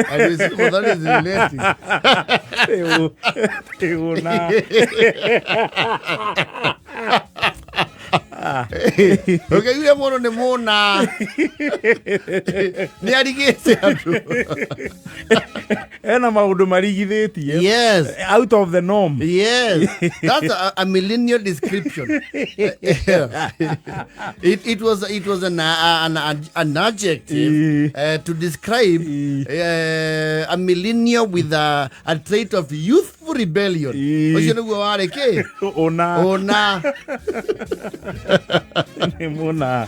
And you see, Muthoni is relating. Rĩu na Ũkĩiguire mũndũ nĩ mũna nĩ arigĩte andũ. Ena maũndũ marigithĩtie. Yes. Out of the norm. Yes, that's a millennial description. It was an adjective to describe a millennial with a trait of youthful rebellion. Ũcio nĩguo warĩ kĩ? Ũna. Ũna. Nĩ mũna.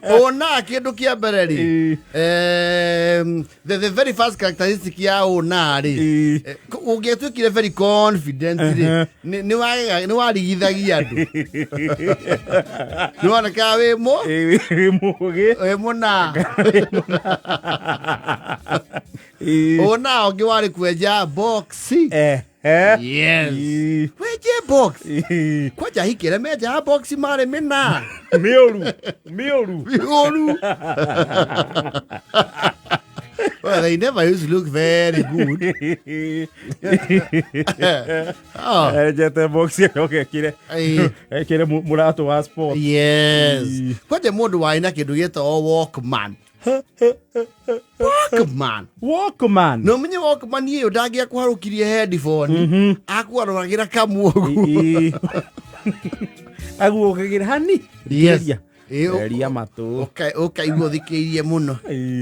Ũna kĩndũ kĩa mbere rĩ. The very first characteristic ya ũna rĩ, ũngĩatuĩkire very confident rĩ, nĩ warigithagia andũ, nĩ wonekaga wĩ mũ Wĩ mũgĩ. Wĩ mũna. Ũna ũngĩ warĩ kwenja box. Yes. Wenje box. Kwanja hikĩre menjaga box marĩ mĩna. Mĩũru mĩũru. Mĩũru. Well, they never used to look very good. Oh. Enjete box ĩcoke ĩkĩre ĩkĩre mũratũ wa sport. Yes. Kwanja mũndũ warĩ na kĩndũ gĩtagwo Walkman. Walkman. Walkman. Na ũmenye Walkman ĩyo ndangĩakũharũkirie headphone, akũgarũragĩra kamwe ũguo. Aguũkagĩra hani. Yes. Thikĩrĩria. Eria matũ. Ũkaigua ũthikĩirie mũno.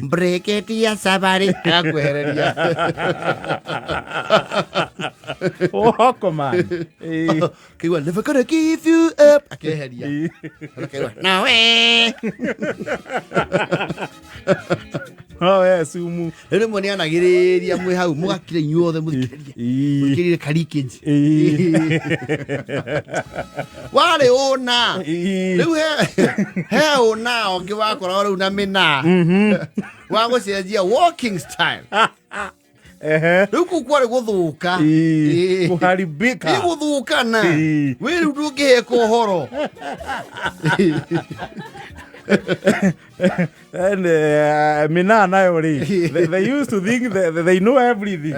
Breketi ya sabarĩ agakwehereria. Walkman. Kaigua "Never gonna give you up" akeheria. Akaigua "Nawe". No we sumu. Rĩu rĩmwe nĩ anagĩrĩria mwĩ hau mũgakira inyuothe mũthikĩrĩrie. Mũthikĩrĩrie karikĩnji. Warĩ ũna. Rĩu he ũna ũngĩ wakoragwo rĩu na mĩna wa gũcenjia walking style. Rĩu kũu kwarĩ gũthũka. Kuharibika. Ĩ gũthũkana. Wĩ rĩu ndũngĩheka ũhoro. And mina nayo rĩ, they used to think that they know everything.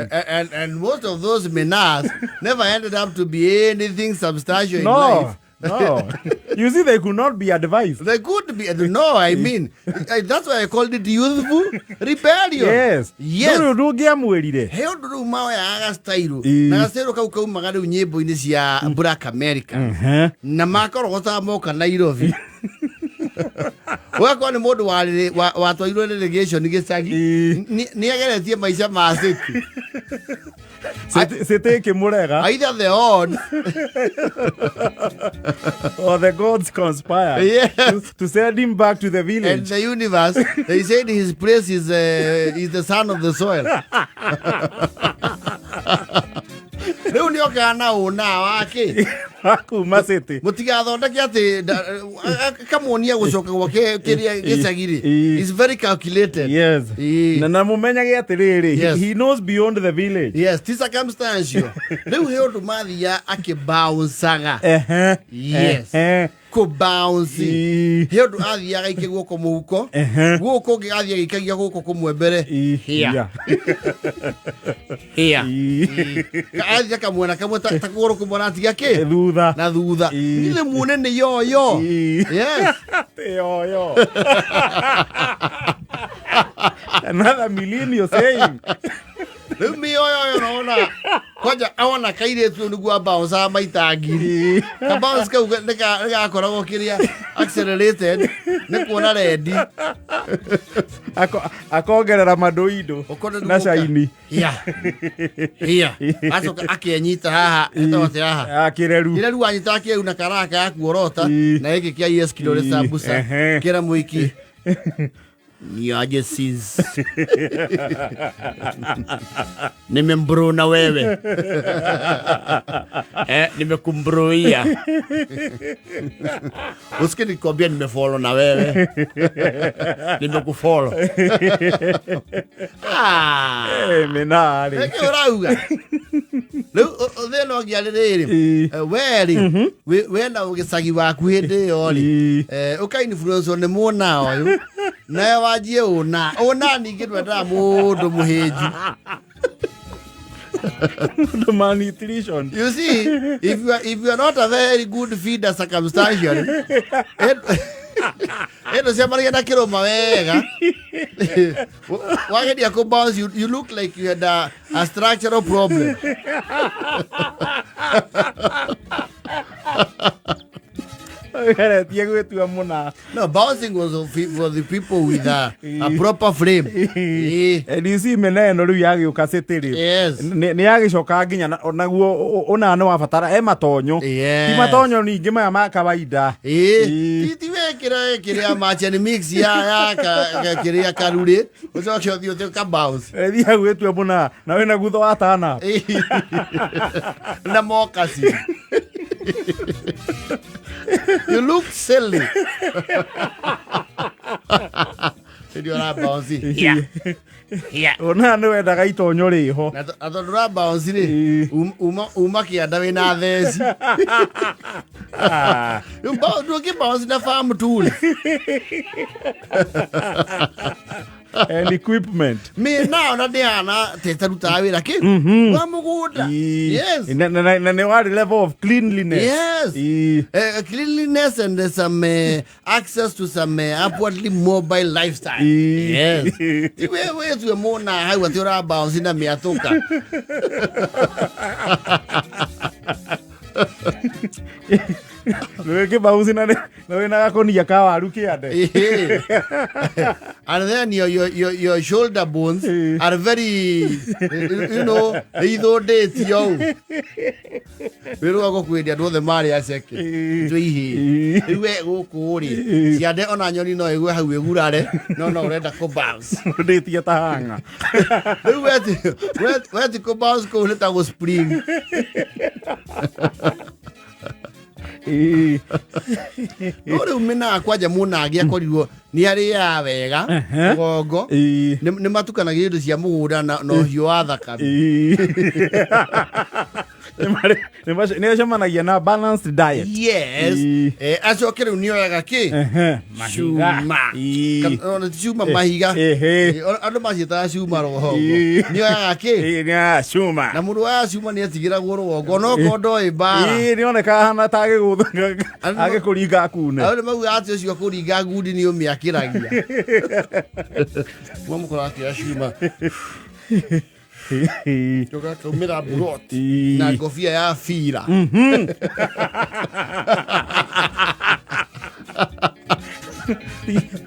And most of those menas never ended up to be anything substantial in No, life. no. You see, they could not be advised. They could be. No, I mean, that's why I called it youthful rebellion. Yes. Yes. Ndũrĩ ũndũ ũngĩamwĩrire. He ũndũ rĩu maoyaga style na gacero kau kaumaga rĩu nyĩmbo-inĩ cia Black America na makorogotaga moka Nairobi, ũgakorwo nĩ mũndũ watwarirwo relegation gĩcagi. Nĩ ageretie maica ma city. City ĩkĩmũrega. Either the odds or the gods conspired to send him back to the and village. The universe, they said his place is the son of the soil. Rĩu nĩ okaga na ũna wake. Kuma city. Mũtigathondeke atĩ akamuonia gũcoka gwake kĩrĩa gĩcagi rĩ is very calculated. Na mũmenyage atĩrĩrĩ, he knows beyond the village. Yes, ti circumstantial. Rĩu he ũndũ mathia akĩbouncaga. Yes. Kũbounce. He ũndũ athiaga aikia guoko mũhuko, gũkũ ũngĩ athiĩ agĩikagia gũkũ kũmwe mbere. Here. Here. Athiĩ kamwena kamwe ta kũgũrũ kũmwe aratiga kĩ? Thutha. Na thutha. Nile muone nĩ yoyo. Yes. Yoyo. Another millennial saying. Rĩu mĩyoyo nona kwanja awona kairĩtu nĩguo ambouncaga maita 1000. Kabounce kau nĩgakoragwo kĩrĩa accelerated nĩ kuona rendi. Akongerera madoido Ũkona na caini. Yeah. Acoka akĩenyita haha etagwo atĩa haha? Kĩreru. Kĩreru wanyita kĩu na karaka ya kuorota na gĩkĩ kĩa yes kidole sambusa. Kĩra mũiki niaje sis, nimembruna wewe, nimekumbruia, usikie nikwambia nimefollow na wewe nimekufollow. Ah. Mĩna rĩ. Nĩkĩ ũrauga? Rĩu thĩna ũngĩ arĩ rĩrĩ, we rĩ, wena ũgĩcagi waku hĩndĩ ĩyo rĩ, ũka influence nĩ mũna ũyũ nawe wanjie ũna ũna, ningĩ ndwendaga mũndũ mũhĩnju. The malnutrition. You see, if you are not a very good feeder circumstantially, ĩno ciamaragia na kĩrũma wega, wageria kũ bounce, you look like you had a structural problem. Geretie gwĩtua mũna. No, bouncing was for the people with a proper frame. And you see, mĩna ĩno rĩu yagĩũka city rĩ, nĩ yagĩcoka nginya naguo ũna nĩ wabatara e matonyo. Ti matonyo ningĩ maya ma kawaida. Ti wekĩra kĩrĩa macheni mix ya kĩrĩa karurĩ, ũcoke ũthiĩ ũtĩ ka bounce. Ĩthiaga gwĩtua mũna na wĩna gutho wa tana. Na moccasin. You look silly. Hĩndĩ ĩyo bounce. Yeah. Ona nĩ wendaga itonyo rĩho. Na tondũ ra bounce rĩ, uma kĩanda wĩna theci. Rĩu ndũngĩ bounce na farm tool. And equipment. Mĩna ona ndĩhana tetarutaga wĩra kĩ wa mũgũnda. Yes. Na nĩ warĩ level of cleanliness. Yes. Cleanliness and some access to some upwardly mobile lifestyle. Yes. Ti we wetue mũna hau atĩ ũra bounce na mĩatũka. Nĩ kĩbauci na wĩna gakũnia ka waru kĩande. And then your shoulder bones are very, ithũndĩtio ũũ. Wĩrũa gũkwĩria andũ othe marĩ aceke. Twĩ ihĩĩ. Rĩu we gũkũ rĩ, ciande ona nyoni no ĩgwe hau ĩgurare, no ũrenda kũ bounce. Ndĩtie ta hanga. Rĩu we ti kũ bounce kũu nĩ ta gũ spring. No rĩu mĩnaga kwanja mũnangi akorirwo nĩ arĩaga wega mũgongo. Nĩ matukanagia indo cia mũgũnda na ũhiũ wa thakame. Nĩ acemanagia na balanced diet. Yes. Acoke rĩu nĩ oyaga kĩ? Mahiga. Cuma. Ona ti cuma, mahiga. Andũ maciĩtaga cuma rũgongo. Nĩ oyaga kĩ? Nĩ oyaga cuma. Na mũndũ wa cuma nĩ atigĩragwo rũgongo no ndoĩ mbara. Nĩ oneka hana ta agĩgũtha agĩkũringa akune. Andũ nĩ maugaga atĩ ũcio kũringa ngundi nĩ ũmĩakĩragia. Mwamũkora akĩoya cuma tũgakaumĩra mburoti na ngobia ya bira.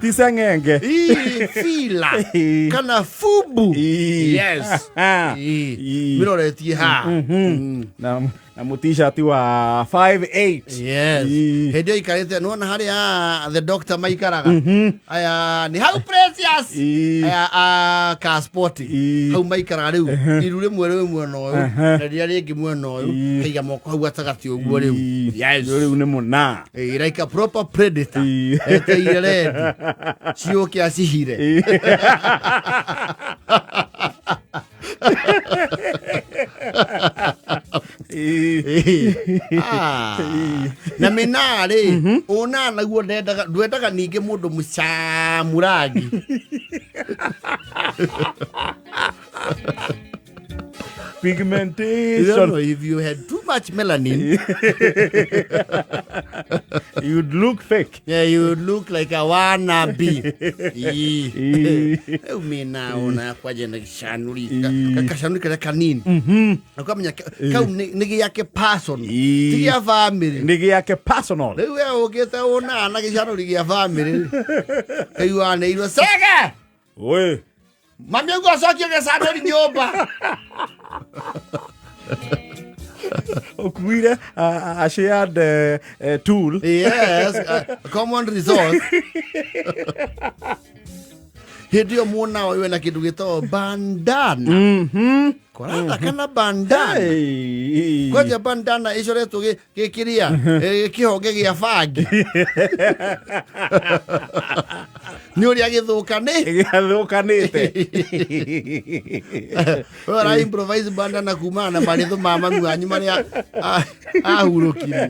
Ti ceng'enge. Ii, fila kana fubu. Yes. Mĩroretie ha. Na mũtishati wa 58. Yes. Hĩndĩ ĩyo ikarĩte nĩwona harĩa the doctor maikaraga aya nĩ hau Precious aya a car sport hau maikaraga rĩu iru rĩmwe rĩ mwena ũyũ na rĩrĩa rĩngĩ mwena ũyũ, kaiga moko hau gatagatĩ ũguo rĩu. Yes. Rĩu nĩ mũna. Like a proper predator eteire rendi ciũke acihire. Ah. Na mĩnaa rĩ, ũna naguo ndendaga ndwendaga ningĩ mũndũ mũcamu rangi. You don't Pigmentation. know if you had too much melanin, You'd look fake. Yeah, you would look like a wannabe. Rĩu mĩna ona kwanja na gĩcanũri gacanũri karĩa kanini ũkamenya kau nĩ gĩake person, ti gĩa family. Nĩ gĩake personal. Rĩu we ũkĩte ũna na gĩcanũri gĩa family kaiguanĩirwo cege. Oi. Mami auga acokie gĩcanũri nyũmba. Ũkuire a shared tool. Yes, a common resource. Hĩndĩ ĩyo mwona ũyũ wena kĩndũ gĩtagwo bandana, koratha kana bandana. Hey. Kwanja bandana ĩcoretwo gĩkĩrĩa kĩhonge gĩa bangi. Nĩ ũrĩa gĩthũkanĩ. Gĩathũkanĩte. We ũra improvise bandana kumana na marĩthũ ma mami wanyu marĩa ahurũkirie.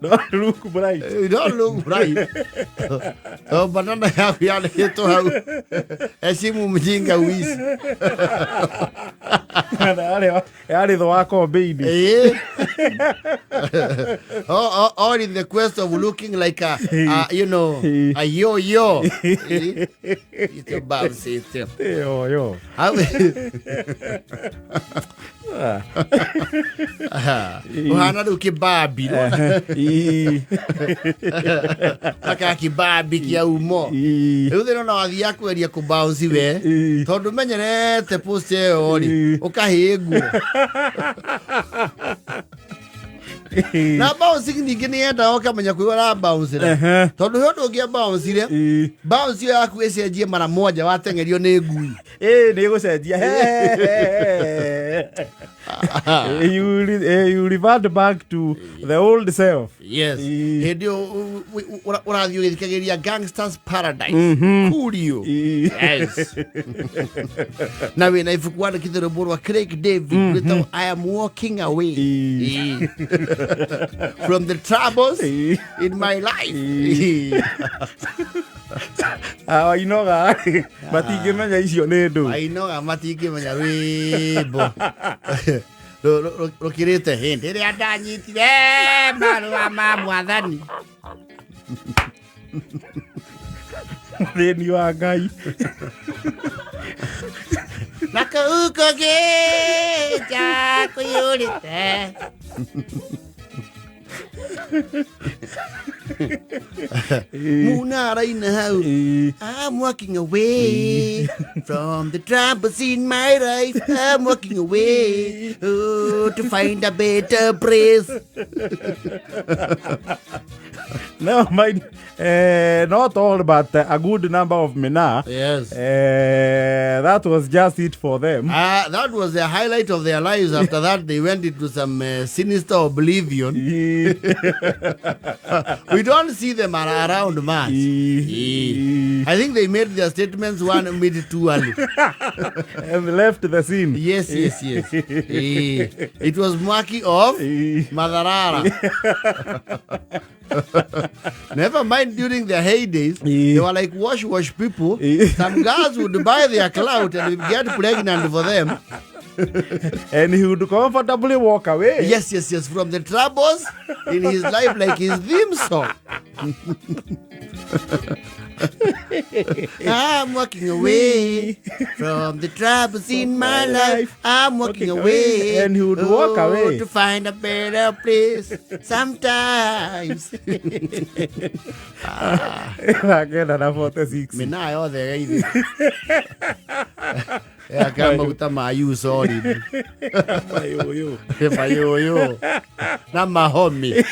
Don't look bright. You don't look right. Oh, banana yaku yandĩkĩtwo hau. Heshimu mjinga uishi. Yarĩ thũ wa kombĩini. All in the quest of looking like a you know, a yo-yo. It's a bounce it. Yo yo. Ũhana rĩu kĩbabi aka kĩbabi kĩa umo. Rĩu thĩna ona wathiaga kweria kũbounce we tondũ menyerete post ĩyo rĩ, ũkahĩngwo na bouncing. Ningĩ nĩ yendaga ũkamenya kwĩ ũra bounce tondũ he ũndũ ũngĩ bouncire, bounce ĩyo yaku ĩcenjie mara moja wateng'erio nĩ ngui. Ĩ, nĩ gũcenjia. You revert back to the old self. Yes. Hĩndĩ ĩyo ũrathiĩ ũgĩthikagĩrĩria Gangsters Paradise, Coolio. Yes, na wĩna ibuku wandĩkĩte rwĩmbo rwa Craig David rwĩtagwo "I Am Walking Away from the Troubles in My Life". Wainoga matingĩmenya icio nĩ ndũ. Ainoga matingĩmenya rwĩmbo rũkĩrĩte hĩndĩ ĩrĩa ndanyitire marũa ma mwathani. Thĩni wa Ngai. Na kũu kũngĩ kũiyũrĩte. Muna araina hau. I'm walking away from the troubles in my life. I'm walking away, oh, to find a better place. Never mind. Not all, but a good number of men. That was just it for them. That was the highlight of their lives. After that, they went into some sinister oblivion. We don't see them around much. I think they made their statements one minute too early. And left the scene. Yes. It was Mwaki of Matharara. Never mind, during their heydays, they were like wash wash people. Some girls would buy their clout and get pregnant for them. And he would comfortably walk away. Yes, from the troubles in his life, like his theme song. I'm walking away from the troubles in my life. I'm walking away. And he would walk away. To find a better place sometimes. Akenda na 46. Mĩnaa yothe geithĩ aka maguta ma Eusorin. Mayũyũ. Mayũyũ na mahomi.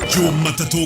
Jumatatũ.